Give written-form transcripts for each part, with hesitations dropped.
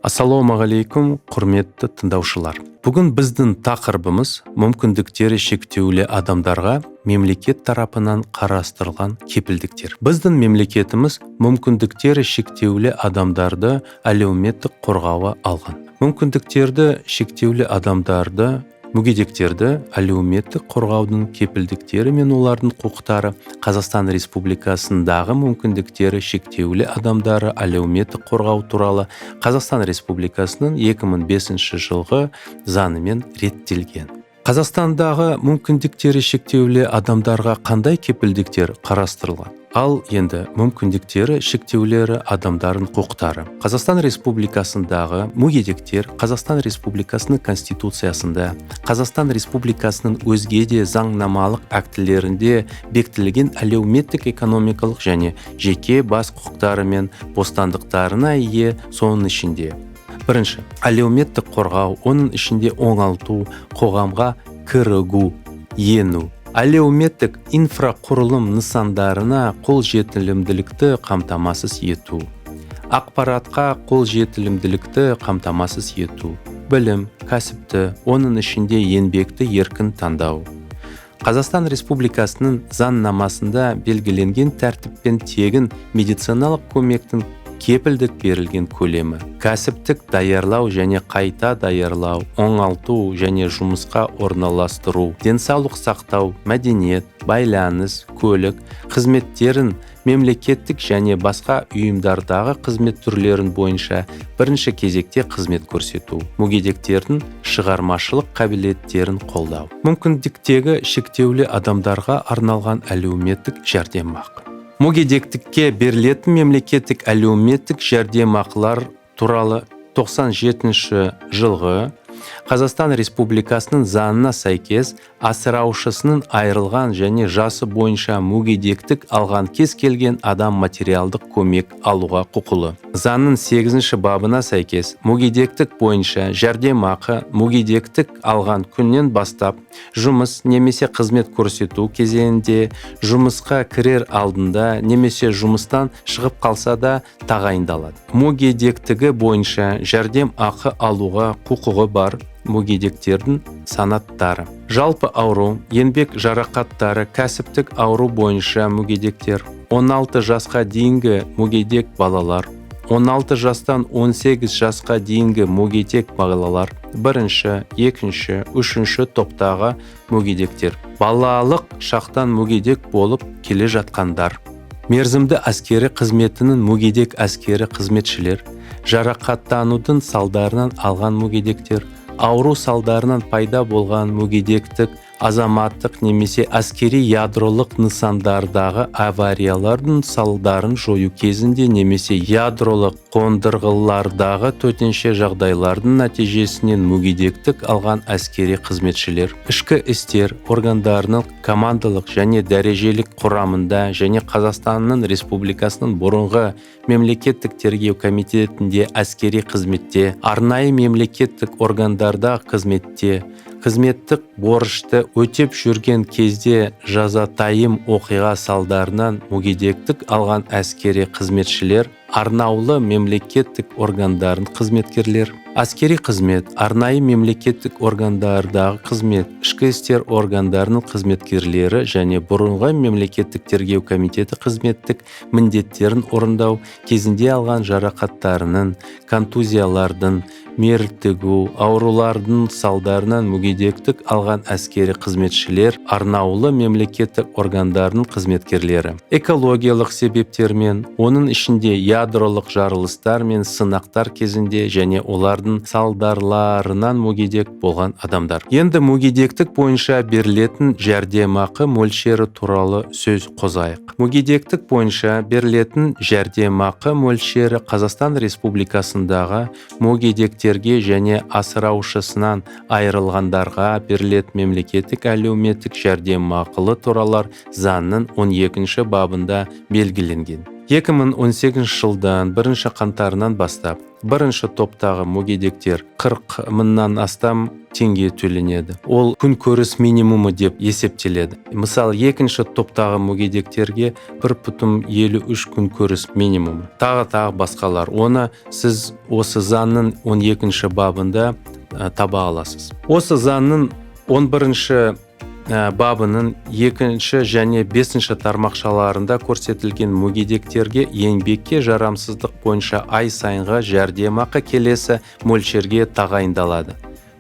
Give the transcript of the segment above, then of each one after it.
Ассалаумағалейкум, құрметті тыңдаушылар. Бүгін біздің тақырыбымыз мүмкіндіктері шектеулі адамдарға мемлекет тарапынан қарастырылған кепілдіктер. Біздің мемлекетіміз мүмкіндіктері шектеулі адамдарды әлеуметтік қорғауға алған. Мүмкіндіктерді шектеулі адамдарды, мүгедектерді әлеуметтік қорғаудың кепілдіктері мен олардың құқықтары Қазақстан Республикасындағы мүмкіндіктері шектеулі адамдары әлеуметтік қорғау туралы Қазақстан Республикасының 2005 жылғы заңымен реттелген. Қазақстандағы мүмкіндіктері шектеулі адамдарға қандай кепілдіктер қарастырылған? Ал енді мүмкіндіктері шектеулері адамдардың құқықтары. Қазақстан Республикасындағы мүгедектер Қазақстан Республикасының Конституциясында, Қазақстан Республикасының өзге де заңнамалық актілерінде бекітілген әлеуметтік, экономикалық және жеке бас құқықтары мен бостандықтарына ие, соның ішінде: бірінші, әлеуметтік қорғау, оның ішінде оңалту, қоғамға кірігу, ену, әлеуметтік инфрақұрылым нысандарына қолжетімділікті қамтамасыз ету, ақпаратқа қолжетімділікті қамтамасыз ету, білім, кәсіпті, оның ішінде еңбекті еркін таңдау, Қазақстан Республикасының заңнамасында белгіленген тәртіппен тегін медициналық көмектің кепілдік берілген көлемі, кәсіптік даярлау және қайта даярлау, оңалту және жұмысқа орналастыру, денсаулық сақтау, мәдениет, байланыс, көлік қызметтерін, мемлекеттік және басқа ұйымдардағы қызмет түрлерін бойынша бірінші кезекте қызмет көрсету, мүгедектердің шығармашылық қабілеттерін қолдау. Мүмкіндіктегі шектеулі адамдарға арналған әлеуметтік жәрдемақы. Мүгедектікке берілетін мемлекеттік әлеуметтік жәрдемақылар туралы 97 жылғы Қазақстан Республикасының заңына сәйкес, асыраушысының айырылған және жасы бойынша мүгедектік алған кез келген адам материалдық көмек алуға құқылы. Заңның 8 бабына сәйкес, мүгедектік бойынша жәрдемақы мүгедектік алған күннен бастап жұмыс немесе қызмет көрсету кезеңінде, жұмысқа кірер алдында немесе жұмыстан шығып қалса да тағайындалады. Мүгедектігі бойынша жәрдемақы алуға құқығы бар мүгедектердің санаттары: жалпы ауру, еңбек жарақаттары, кәсіптік ауру бойынша мүгедектер, 16 жасқа дейінгі мүгедек балалар, 16 жастан 18 жасқа дейінгі мүгедек балалар, бірінші, екінші, үшінші топтағы мүгедектер, балалық шақтан мүгедек болып келе жатқандар, мерзімді әскери қызметінің мүгедек әскери қызметшілер, жарақаттанудың салдарынан алған мүгедектер, ауру салдарынан пайда болған мүгедектік, азаматтық немесе әскери ядролық нысандардағы авариялардың салдарын жою кезінде немесе ядролық қондырғылардағы төтенше жағдайлардың нәтижесінен мүгедектік алған әскери қызметшілер, ішкі істер органдарының командалық және дәрежелік құрамында және Қазақстанның Республикасының бұрынғы мемлекеттік тергеу комитетінде әскери қызметте, арнайы мемлекеттік органдарда қызметте, қызметтік борышты өтеп жүрген кезде жазатайым оқиға салдарынан мүгедектік алған әскери қызметшілер, арнаулы мемлекеттік органдардың қызметкерлер, әскери қызмет, арнайы мемлекеттік органдардағы қызмет, ішкі істер органдарының қызметкерлері және бұрынғы мемлекеттік тергеу комитеті қызметтік міндеттерін орындау кезінде алған жарақаттарының, контузиялардың, мертігу аурулардың салдарынан мүгедектік алған әскери қызметшілер, арнаулы мемлекеттік органдардың қызметкерлері, экологиялық себептермен, оның ішінде ядролық жарылыстар мен сынақтар кезінде және олардың салдарларынан мүгедек болған адамдар. Енді мүгедектік бойынша берілетін жәрдемақы мөлшері туралы сөз қозғайық. Мүгедектік бойынша берілетін жәрдемақы мөлшері Қазақстан Республикасындағы мүгедектерге және асыраушысынан айырылғандарға берілетін мемлекеттік әлеуметтік жәрдемақылы туралы заңның 12 бабында белгіленген. 2018 жылдан 1 қаңтарынан бастап бірінші топтағы мүгедектер 40 мыңнан астам теңге төленеді. Ол күнкөріс минимумы деп есептеледі. Мысалы, екінші топтағы мүгедектерге 1,53 күнкөріс минимумы. Тағы басқалар. Оны сіз осы заңның 12 бабында таба аласыз. Осы заңның 11 бабының 2 және 5 тармақшаларында көрсетілген мүгедектерге еңбекке жарамсыздық бойынша ай сайынғы жәрдемақы келесі мөлшерге тағайындалады.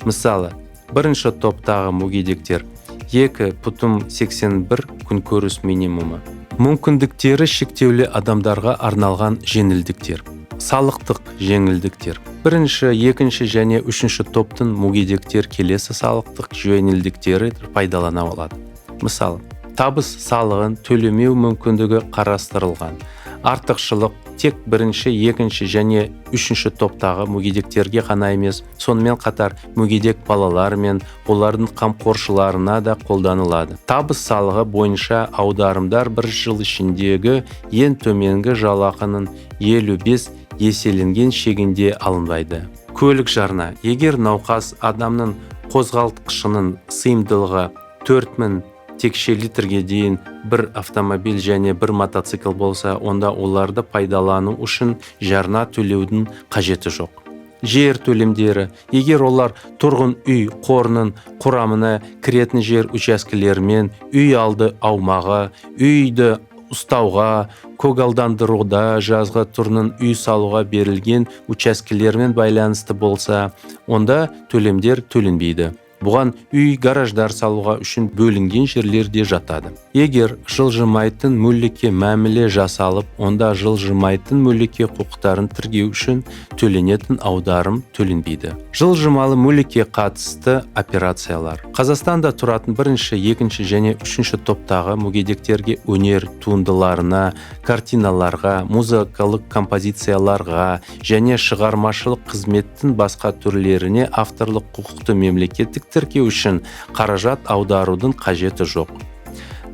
Мысалы, бірінші топтағы мүгедектер 2,81 күнкөріс минимумы. Мүмкіндіктері шектеулі адамдарға арналған жеңілдіктер. Салықтық жеңілдіктер. Бірінші, екінші және үшінші топтың мүгедектер келесі салықтық жеңілдіктері пайдалана алады. Мысалы, табыс салығын төлемеу мүмкіндігі қарастырылған. Артықшылық тек бірінші, екінші және үшінші топтағы мүгедектерге ғана емес, сонымен қатар мүгедек балалар мен олардың қамқоршыларына да қолданылады. Табыс салығы бойынша аударымдар бір жыл ішіндегі ең төменгі жалақының 55 еселенген шегінде алынбайды. Көлік жарна. Егер науқас адамның қозғалтқышының сыйымдылығы 4000 текше литрге дейін бір автомобиль және бір мотоцикл болса, онда оларды пайдалану үшін жарна төлеудің қажеті жоқ. Жер төлемдері. Егер олар тұрғын үй қорының құрамына кіретін жер учаскелерімен үй алды аумағы, үйді ұстауға, көгалдандыруда, жазғы тұрғын үй салуға берілген учаскелермен байланысты болса, онда төлемдер төленбейді. Бұған үй, гараждар салуға үшін бөлінген жерлер де жатады. Егер жылжымайтын мүлікке мәміле жасалып, онда жылжымайтын мүлікке құқықтарын тіркеу үшін төленетін аударым төленбейді. Жылжымалы мүлікке қатысты операциялар. Қазақстанда тұратын бірінші, екінші және үшінші топтағы мүгедектерге өнер туындыларына, картиналарға, музыкалық композицияларға және шығармашылық қызметтің басқа түрлеріне авторлық құқықты мемлекеттік тіркеу үшін қаражат аударудың қажеті жоқ.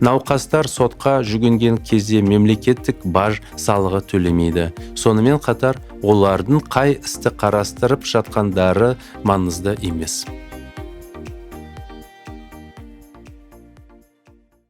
Науқастар сотқа жүгінген кезде мемлекеттік баж салығы төлемейді. Сонымен қатар олардың қай істі қарастырып жатқандары маңызды емес.